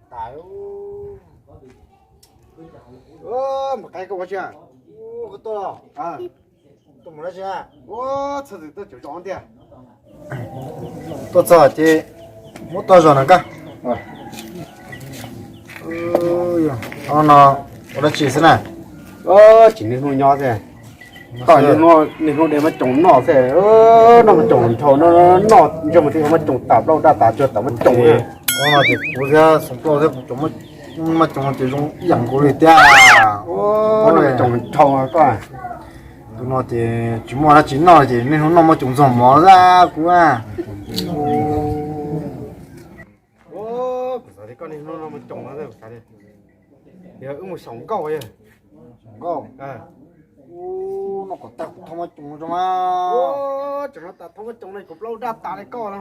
Tas. Mus qab koj ua tsi? Koj tuaj los? Tuaj mus dab tsi? Ua txhaj xwm tuaj caum zos tiag. Tuaj txog ces muab toj zog na koj. No ua dab tsi xwb na? Tsis niaj hnub nyob xwb. Koj niaj hnub de maj coom noj xwb, noj maj coom nrhau, noj ntsej muag thiab maj coom tas plaub daj tas cuag tas maj coom. Ua no ces kuv thiab Xeev Plaub thiab kuv cov maj coom ces zoo ib yam nkaus li thiab. Noj maj coom nrhau koj. Tus no ces tsis muaj dab tsi noj ces niaj hnub noj maj coom ntxuag mov xwb kuv. Kuv xav tias koj niaj hnub noj maj coom no, kuv xav tias yog wb mus xyaum nkauj. Xyaum nkauj? Ub, noj kom tag kuv thauj maj coom zoo mas. Tseem no tas thauj maj coom no kuv plaub daj tas li koj no.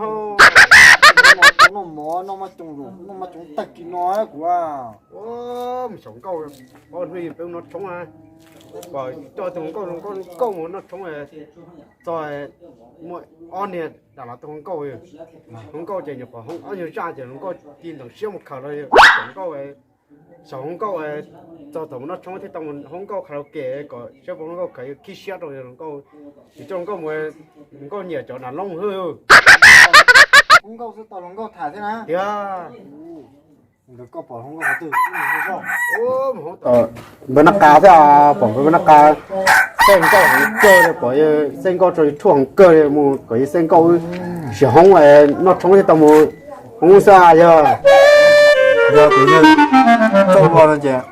Noj mov noj maj coom zoo, noj maj coom tag kis no kuv. Mus xyaum nkauj, ob hnub peb mus noj tshoob na. Pom coj tus hluas nkauj, hluas nkauj mus noj tshoob txog muaj ob niag dam los tus hluas nkauj, hluas nkauj ces nyuam qhuav hoob ob nyuag zaj ces hluas nkauj ci ntsoov siab mus khaws los xyaum nkauj, xyaum hluas nkauj txog thaum mus noj tshoob thiaj tau mus hoob nkauj kha los kem kom siab pom hluas nkauj khaws khib siab rau hluas nkauj, ces coj hluas nkauj mus, hluas nkauj nyiam cov nas loob hwb. Hoob nkauj xwb tau hluas nkauj tham thiab na. Tiag. Nkawd koj pom hluas nkauj qhov twg? Npawg Nab Qa thiab, pom npawg Nab Qa xeej nkauj heev kawg li, pom xeej nkauj tso YouTube heev kawg li, mus kom xeej nkauj wb sim hoob noj tshoob thiaj tau mus hoob xwb yog. Yog tus yawg txawj ua no ces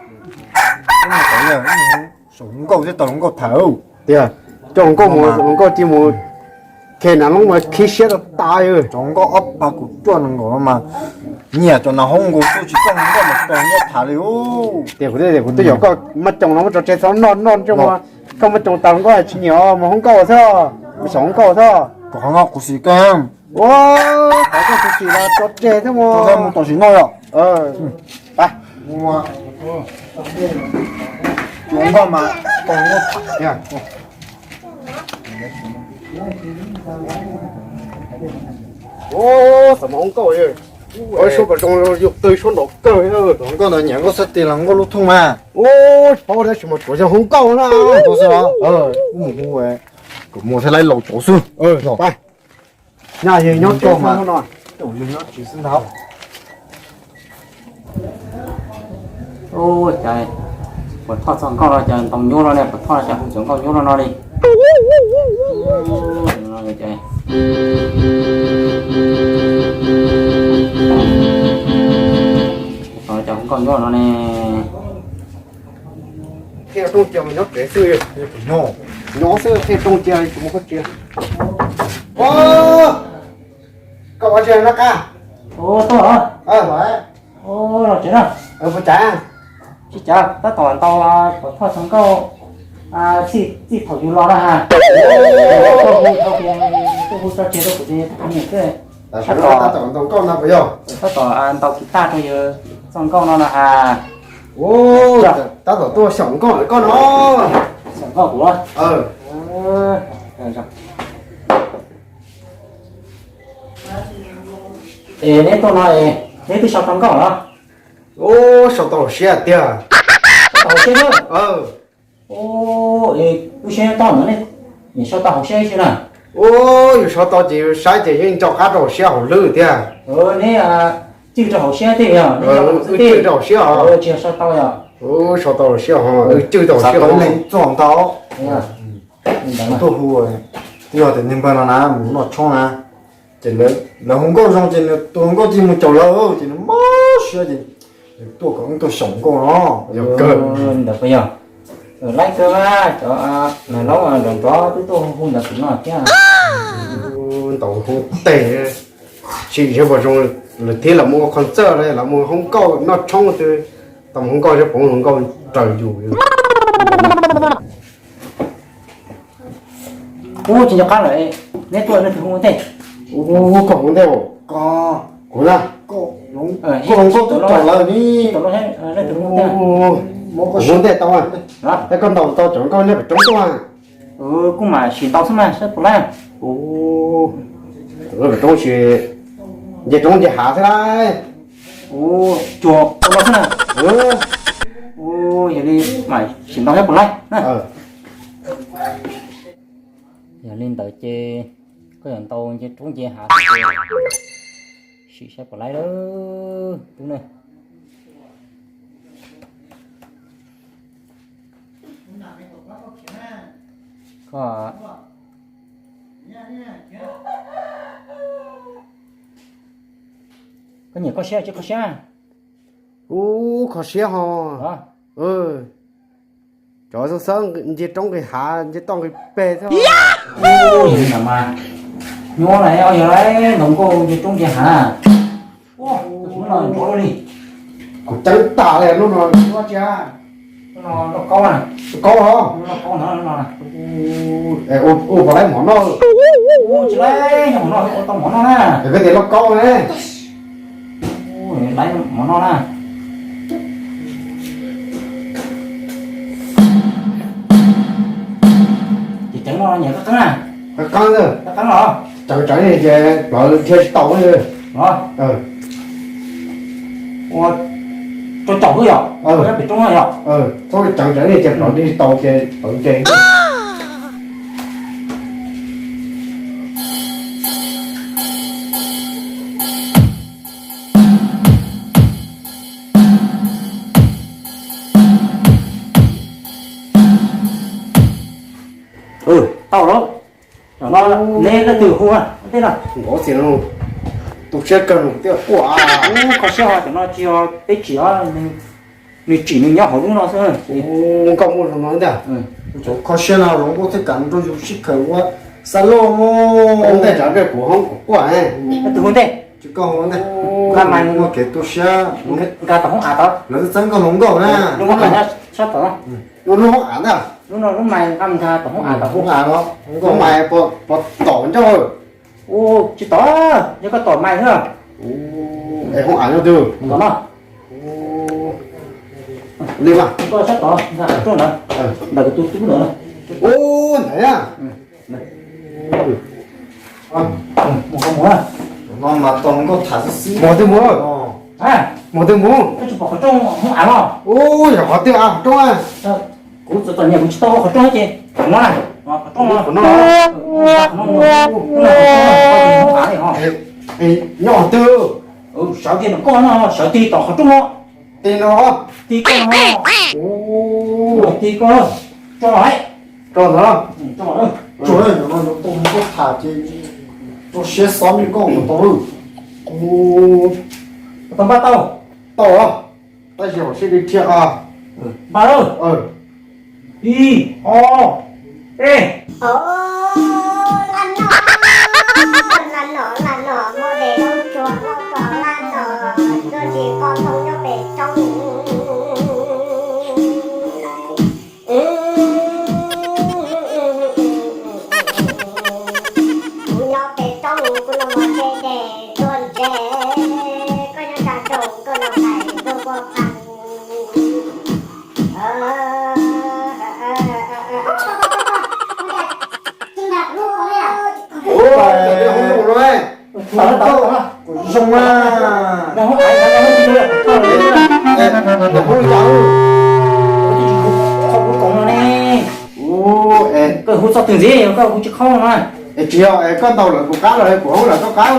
xyaum hluas nkauj thiab tau hluas nkauj tham tiag. Coj hluas nkauj mus, hluas nkauj ci mus khe nas loob mas khib siab rau tas. Cov hluas nkauj ob phav kaum cuaj nees nkaum no mas nyiam cov nas hoob nkaus xwb, tsis coj hluas nkauj mus rau hluas nkauj tham li. Tias kuv, tias kuv twb yog koj maj coom no muab tso tseg txhob noj, noj ntsej muag, koj maj coom tas hluas nkauj tsis nyiam, mus hoob nkauj xwb, mus xyaum hluas nkauj xwb. Kom qhov no kuv xim koj. Ua, qhov koj kuv xim los tso tseg thiab mus. Mus tam sim no yom. Mus, mus nkauj mas, mus nkauj. Ua, xav mus hoob nkauj, suab kom zoo, yus twg suab nraum kawg. Hluas nkauj ntawd nyiam nkauj xab tis los nkauj lub thooj mas. Ua, tsis paub dab tsi mas tsuas yog hoob nkauj na. Tus xwb los, mus hu kom mus thiaj laib laus cov xwb. Nyob yog nyob tsis xwb ntag. Ua cas puas thoj txog nkauj no cas ntoo nyuab no ne, puas thoj cas hu cov nkauj nyuab no no li. Cas hu nkauj nyuab no ne. Qhia rooj cia mus nyob tsev xwb. Nyob xwb qhia rooj cia tsis mus qhov tsev. Koj ua tsi na Qab? Ua tuaj los tsev na. Puas cas? Tsis cas, tab tom ntaus puas thoj txog nkauj txij thaum yus los na ha. Tuaj hu tso tseg rau kuv tus phooj ywg xwb. Tab tom ntaus nkauj no puas yog? Tab tom ntaus kiv taj rau yus txoj nkauj no na ha. Tab tom tuaj xyaum nkauj lawm koj no. Xyaum nkauj kuv. Es neb tuaj no es neb twb sau tau nkauj los? Ub, sau tau hauv siab tiag. Sau tau hauv siab na? Ub, es lub siab nyob toj ntawd ne, nim sau tau hauv siab ib si na. Ub, yus sau tau ces yus saib ces yeej nco qab rau hauv siab hauv lwb tiag. Neb cwj rau hauv siab tej yog? Wb cwj rau hauv siab os. Tsis yog sau tau yog? Ub, sau tau hauv siab os, wb cwj rau hauv siab os. Txog ntau. Tuaj hu, twb yog tias niag npawg no na mus noj tshoob na, ces lawv hu nkauj zoo ces nws tus hu nkauj ci mus caum lawv ces nws mob siab ces nws tuaj kom wb tuaj xyaum nkauj no. Yog kawg ntawd puas yog? Laib kawg mas cov nas loob nrov nrov twb tuaj hu hu ntawd tim no thiab. Ntaus hu teg, tsis yog puas zoo, lawv thiab los mus ua qhov ntxawj los mus hu nkauj noj tshoob twb tau mus hu nkauj thiab pov hu nkauj raws yus. Ub, tsis nco qab lawm, neb tuaj leej twg hu ua ntej? Ub, koj hu ua ntej. Kuv na, koj hu nkauj twb raws lawm ni. Hu ua ntej tau. Es koj ntaus tau cov nkauj nyob pem roob tuaj? Kuv mam sim ntaus xwb mas saib puas laib. Ub, pem roob ces nce roob nce hav xwb lauj. Ua cuag ua no xwb na. Ua yog li mam sim ntaus saib puas laib na. Yog li ntawd ces koj yuav ntaus nce roob nce hav, sim saib puas laib lawm tub na. Koj, koj nyiam kho siab tsis kho siab? Ub, kho siab ho. Cov xab xab nce roob nqis hav nce toj nqis peg xwb. Ub, yog li ntawd mas nyuaj na, yog ntaus nkauj nce roob nce hav na. Ub, tus no nrov li. Kuv ceeb tas li lub no, lub no tsis, lub no lauj kaub na. Lauj kaub os. Lauj kaub no, lub no. Ua puas laib mov noj? Ub, tsis laib, yog mov noj ua tau mov noj na. Es koj tias lauj kaub ne. Laib mov noj na. Ces ceev no nyiam qab qeeb na. Qab qeeb, qab qeeb los. Ceev ceev li ces plawv dhia tsis tau li. Ua rau caum xwb yom? Pem roob yom? Txhob ceev ceev li ces plawv dhia tsis tau ces plawv nce. Tau lawm. Tam no neb leej twg hu tej no? Nkaus txiv no tu siab kawg nws thiaj quaj. Ub, kho siab ho, tam no tsis yog peb tsim os, nws tsim nws nyob hauv lub no xwb. Ub, nkauj muaj zoo no ntag. Kho siab no zoo nkauj thiaj kam rau yus sib khaws ua xa loj. Ntej tsav ntsej kuv hoob kuv quaj. Leej twg hu ntej? Tsis koj hu ntej. Muaj kev tu siab. Nkag tom hoob av tod. Lawv txeeb nkauj hluas nkauj na. Lub hoob av sab tod. Lub hoob av ntag. Lub no lub mais nqa nkag tom hoob av tod. Hoob av los, hoob mais puas tom ncauj? Ub, tsis tom, yog koj tom mais xwb. Es hoob av nyob twg? Tom no. Li mas koj sab tod, nkag qhov rooj ntawd, ntawm tus tub ntawd. Ub, ntawd na. Mus, mus, mus. No mas tos nkauj tham xwb xwb. Mus twg mus? Mus twg mus? Koj tsis pom qhov rooj hoob av los? Ub, yog qhov twg av qhov rooj? Kuv txom txom nyem kuv tsis tau qhov rooj ces no na. Qhov rooj no, qhov no, hoob av li ho. Nyob qhov twg? Sawv kiag ntawm koj no, sawv tig tom qhov rooj no. Tig no, tig koj no. Tig koj, tso los. Tso ntawd. Tso, no yuav tau nkauj tham ces tso siab xob nkauj kom tau. Tau npaj tau. Tau, tab sis hauv siab li thiab. Npaj lawm. Ib, ob, peb. Kuv nyob pem roob, kuv los mos de de tuaj ntse, koj nyob sab nroog, koj los nqaim tuaj ua phav. Ua, ua, ua, ua, ua, ua, zoo na. Ua, es koj hu txoj twg ntxiv, koj hu tsis khaub no na. Es tsis yog, es koj ntaus lawm kuv qab los kuv hoob lawm koj qab?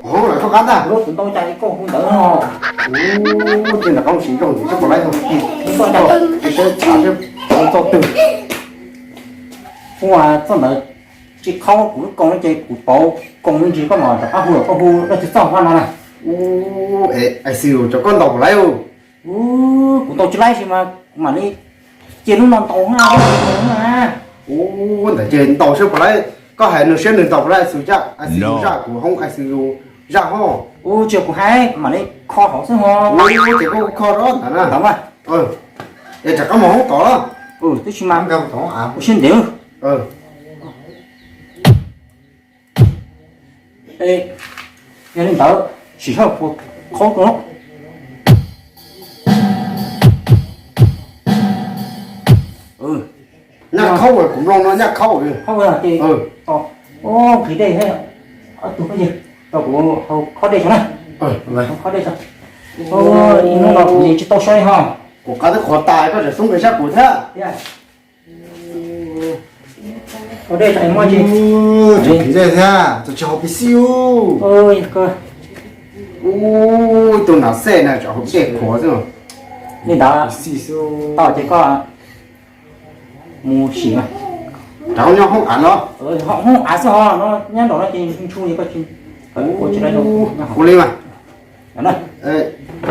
Kuv hoob lawm koj qab ntag. Kuv ntaus cas ces koj hu ntawd no. Ua, ces nram qab siv zoo ntxiv tsis pom laib. Saib txoj twg. Hu txoj ntawd tsis khaub kuv lub koos ces kuv pauv koos me ntsis, koj mam rov qab hu, koj hu dab tsi txoj hauv no na. Ua, es I C U cov koj ntaus puas laib? Kuv ntaus tsis laib sis mas kuv mam li cia lub no ntaus na. Ua, ntawd ces ntaus saib puas laib. Koj hais nws saib nws ntaus puas laib I C U zaj, I C U zaj kuv hoob I C U zaj ho. Ua, tsis yog kuv hais, kuv mam li kho hauv xwb ho. Ua, ces koj kho rau ntawd na. Ntawd mas. Es rov qab mus hoob tod los? Twb tsis mas, ua siab ntev. Yog li ntawd, sim saib puas khaub rau. Nyaj khaub, kuv mloog no nyaj khaub. Khaub ces, o, nqhis dej thiab, ob tug phooj ywg, rau kuv hau khob dej tso na. Ua dej tso. Ib hnub no kuv yeej tsis tau so li ho. Kuv qab twb qhuav tas koj tseem xub nqis sab kuv thiab. Ua dej tso muab tsis. Tseem dej thiab, tseem tsis haus pis xij ub. Ub, tus nam xej na tseem haus dej qhuav xwb. Li ntawd tau ces koj mus sim mas. Rau nyob hoob av no. Hoob av xwb ho no, nyob nraum no ces ntshua li koj tsis. Ua li mas.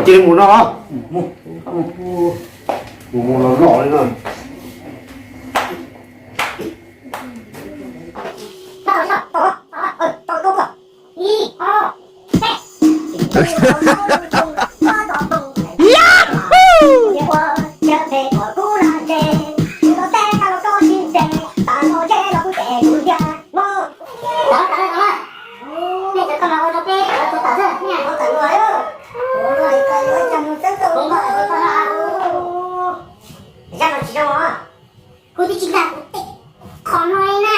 Cia li mus no. Mus, mus los los li no. Zaj no tsis zoo os. Kuv twb tsis nkag kuv tej qhov no li na,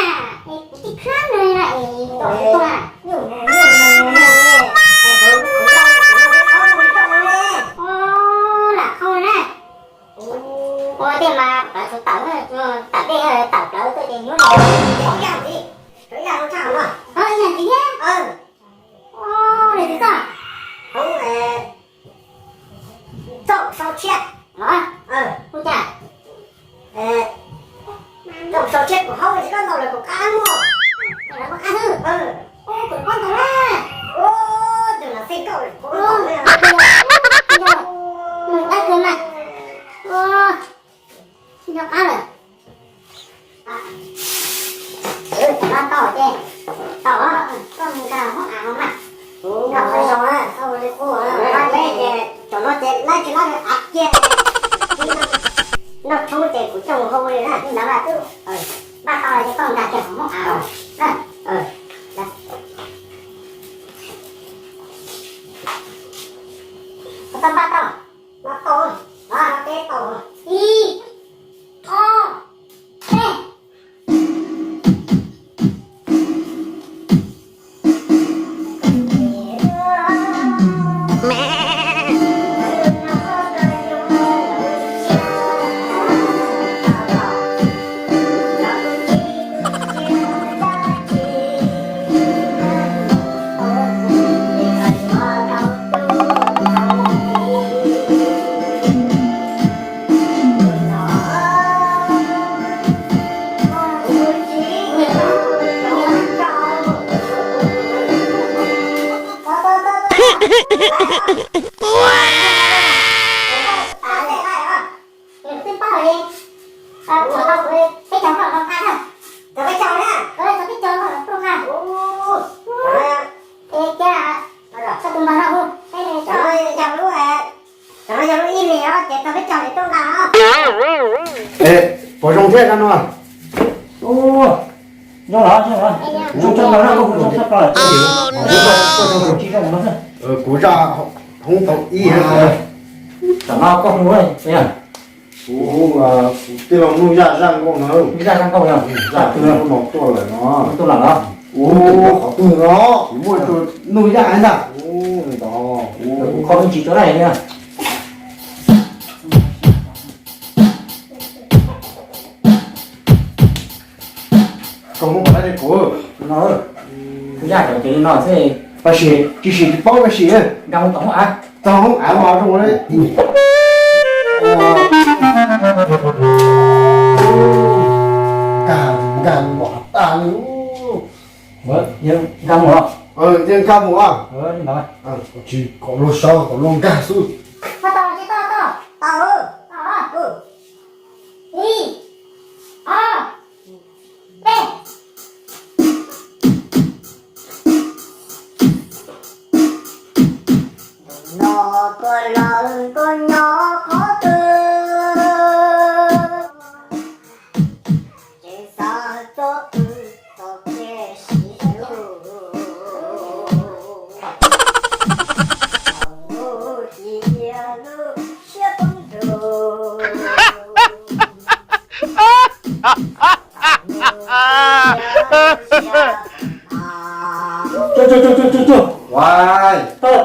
es kuv twb khab no li na es. Lam qhov na. Ua tiag mas plawv txog tawm, tawm dej tawm plawv tuaj ces hnub no. Ib yam ntxiv, ib yam ntxiv thiab. Ib yam ntxiv thiab. Ua li ntxiv txoj. Hauv txoj sau tshiab. Ua cas? Txoj sau tshiab kuv hauv tsis koj ntaus lawm kuv qab muag. Kuv qab xwb. Kuv qab ntaus na. Tus no xij nkauj kuv qab ntaus na. Ntaus qab kawg mas. Ntaus qab lawm. Tau ces tau, koj mus nkag hoob av no mas. Nkag qhov zoo na, tau li qub na. Peb ces cov no ces laib tsis laib av kiag. Noj tshoob ces kuv coj mus hau li na, li ntawd mas twb npaj tau ces koj nkag kiag qhov hoob av na. Koj tau npaj tau, npaj tau, npaj tau, ib, ob, peb. Twb paub li. Tau kuv peb caug no los nqa na. Tau peb caug na. Tau peb caug no los tuaj nqa. Es cas tau tus npawg no hu. Cov no yog lub, cov no yog lub ib hlis os, ces tau peb caug ces tuaj nqa os. Es puas zoo thiab no? Zoo los zoo los. Zoo tshaj plaws na, koj hu zoo tshaj plaws. Tsis zoo no xwb. Kuv zaj hoob tau ib. Tam no koj hu, kuv hu, kuv tij laug Nuj Yaj zaj nkauj no. Zaj zaj nkauj yog zaj twg no tuaj lawm no. Tuaj lawm los? Qhov twg no? Kuv muaj tus Nuj Yaj ntag. Kuv kho me ntsis tso dai li. Koj muab qhov dab li kuv no. Kuv yaj cov cev li no xwb. Pab sim, tsis sim tsis paub pab sim. Nkag mus tom hoob av. Tom hoob av mas zoo li. Nkag, nkag npam tas li. Nkag mus. Nkag mus. Tsis kom luag sov, kom luag nkag xwb. Tau, tau, tau. Ib, ob, peb. No koj lawv koj nyob qhov twg? Ces xav txog wb txoj kev sib hlub, cia lub siab poob rau. Cuag, cuag, cuag, cuag, cuag. Tau lawm,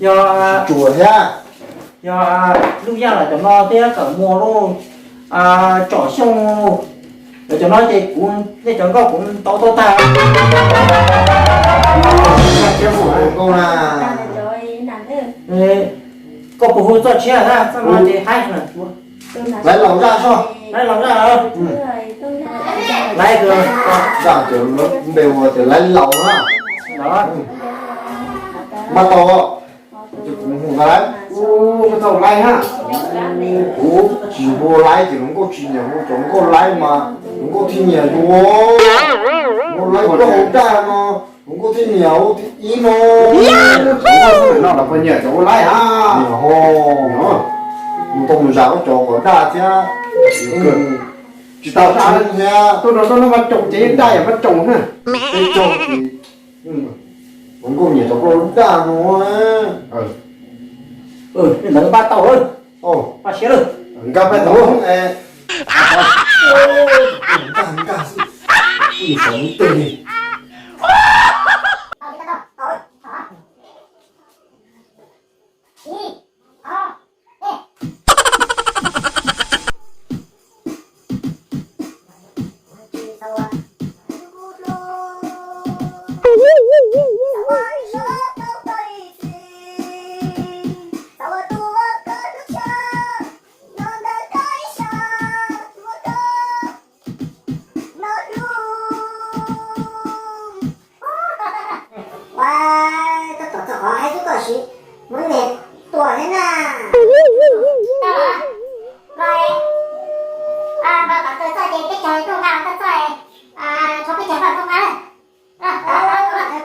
Yog tsuas thiab. Yog Nuj Yaj los cov no thiab Kawm Muas los, Tsom Xyooj los cov no ces kuv nej cov nkauj kuv tau tuaj tag. Koj puas hu txoj tshiab na, txoj no ces haib na. Laiv laus zaj soj. Laiv laus zaj. Laiv zaj ces npe hu tias Laiv laus na. Mas tau, kuv hu Laiv, kuv tsis hu Laiv ces hluas nkauj tsis nyiam hu, cov nkauj Laiv mas hluas nkauj thiaj nyiam hu. Hluas nkauj Laiv koj hu daj no, hluas nkauj thiaj nyiam hu thib ib no. No los koj nyiam cov ua Laiv a. Mus tau mus zam ua cov kom daj thiab. Tsis tau daj thiab, tuaj no tuaj no mas tsoom ces daj yam mas tsoom na. Peb caug ces hluas nkauj nyiam cov nkauj daj no. Ntawd npaj tau, npaj siab lawm. Nkag pais tau, nkag nkag xwb, ib xyov twg li. Ua, koj tuaj txog qhov haib xwb koj siv muab niag tuaj thiab na. Tau los, los, npaj kom tau txoj ces peb caug tuaj nqa tau txoj, tshuav peb caug koj tuaj nqa na.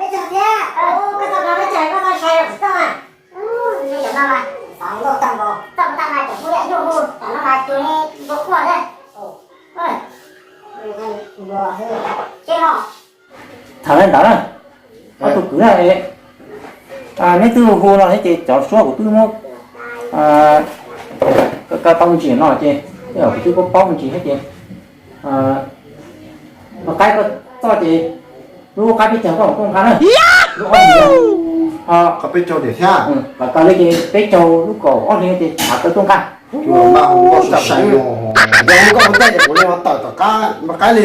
Peb caug thiab, koj txoj no peb caug koj txoj sai los tsis txoj na. Nyob cov no mas xav nkauj tag npaum, txoj tag mas cov kuj yam nyuj hu, cov no mas tus npua quaj thiab. Ces no tham li ntawd na, ob tug kwv na, neb twb hu no thiab ces cov suab kuv twb muab kaw tau me ntsis no ces, kuv twb paub paub me ntsis thiab ces, qaib koj txoj ces lub qaib peb caug koj tuaj nqa na. Lub ob hlis, qhov peb caug tiam thiab, kaw li ces peb caug lub kaum ob hlis ces tshav kaw tuaj nqa. Yog koj ua ntej ces kuv li tawm tom qab mas qaib li.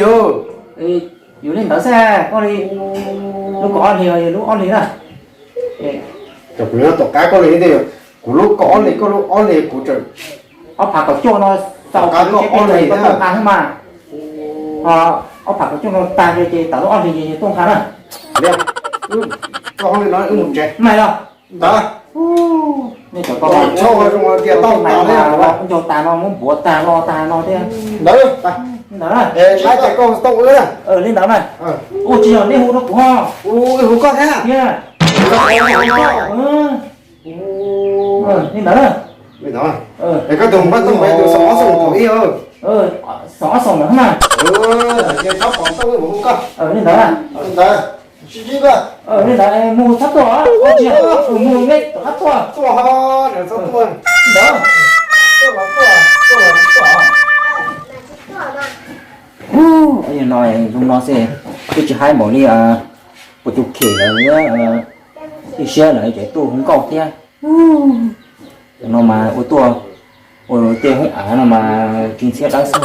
Yus li ntawd xwb, koj li lub kaum ob hlis, lub ob hlis na. Cov kuv li tom qab koj li thiab, kuv lub kaum ob hlis koj lub ob hlis kuv tseem ob phav kaum cuaj no xaus koj ob hlis tuaj nqa thiab mas. Ob phav kaum cuaj no tag ces tas lub ob hlis ces tuaj nqa na. Koj ob hlis no wb mus tsev. Mas los ntawd, nej cov tau tau tias tau tas li, ncaug tas no muab npuav tag lo tag no thiab. Ntawd, ntawd, es saib ces koj tau wb na. Li ntawd na. Ua tsis yog nej hu rau kuv ho. Hu koj thiab. Li ntawd na. Es koj tus npaj tau tus xom ob xoom thaum ib. Xom ob xoom ntawd na. Ces txhob pom tau wb hu koj. Li ntawd na. Li ntawd, mus txhob tuaj, ua tsis yog mus nej rov qab tuaj. Tuaj ho, ntawd. No zoo no xwb, twb tsis haib npaum li puas tus khem lawm, ib siab lawm ces tuaj hu nkauj thiab. Cov no mas ua tuaj, ua tej hoob av no mas tsis ntxhiab dawb xwb.